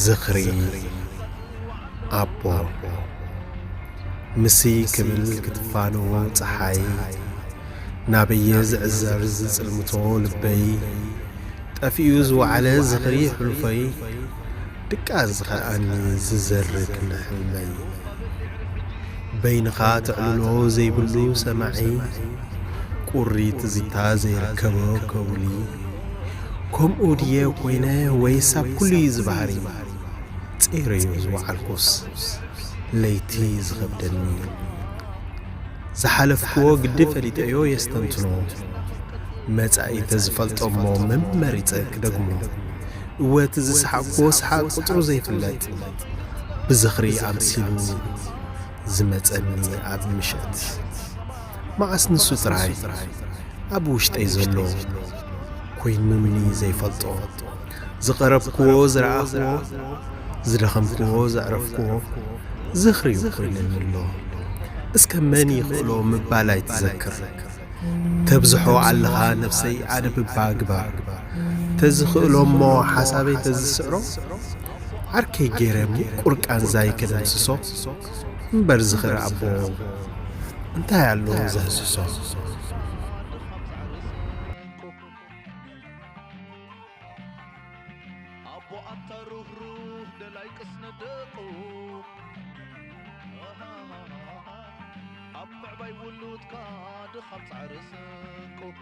ዝኽሪ ኣቦ። ምሲ ክብል ክትፋነዎ ጸሓይ፣ ናበየ ዝዕዘር ዝጽልምቶ ልበይ፣ ጠፊኡ ዝወዓለ ዝኽሪ ሕሉፈይ፣ ድቃስ ዝኸኣኒ ዝዘርግ ንሕልመይ። በይንኻ ተዕልሎ ዘይብሉ ሰማዒ፣ ቁሪ ትዝታ ዘይርከቦ ከውሊ፣ ከምኡ ድየ ኮይነ ወይስ ኣብ ኩሉ እዩ ዝበሃሪ? ጸይረዮ ዝወዓልኩስ ለይቲ ዝኸብደኒ። ዝሓለፍክዎ ግዲ ፈሊጠዮ የስተንትኖ። መጻኢ ተዝፈልጦ እሞ መን መሪጸ ክደግሞ? እወ እቲ ዝሰሓቕክዎ ሰሓቕ ቁጽሩ ዘይፍለጥ፣ ብዝኽሪ ኣምሲሉ ዝመጸኒ ኣብ ምሸት። መዓስ ንሱ ጥራይ ኣብ ውሽጠይ ዘሎ ኮይኑኒ ዘይፈልጦ፣ ዝቐረብክዎ ዝረኣኽዎ፣ ዝደኸምክዎ ዘዕረፍክዎ ዝኽሪ ኮይኑኒ ኣሎ። እስከ መን ይኽእሎ ምባል ኣይትዘክር። ተብዝሖ ኣለኻ ነፍሰይ ኣደብባ ግባር። ተዝኽእሎ እሞ ሓሳበይ ተዝስዕሮ፣ ዓርከይ ገይረ ምቁር ቃንዛይ ከደምስሶ እምበር ዝኽሪ ኣቦ እንታይ ኣሎ ዘህስሶ? ኣቦ ኣታ ሩህሩህ ደላይ ቅስነት ደቁ፣ ኣብ ምዕባይ ውሉድካ ድኻም ጻዕሪ ስንቁ።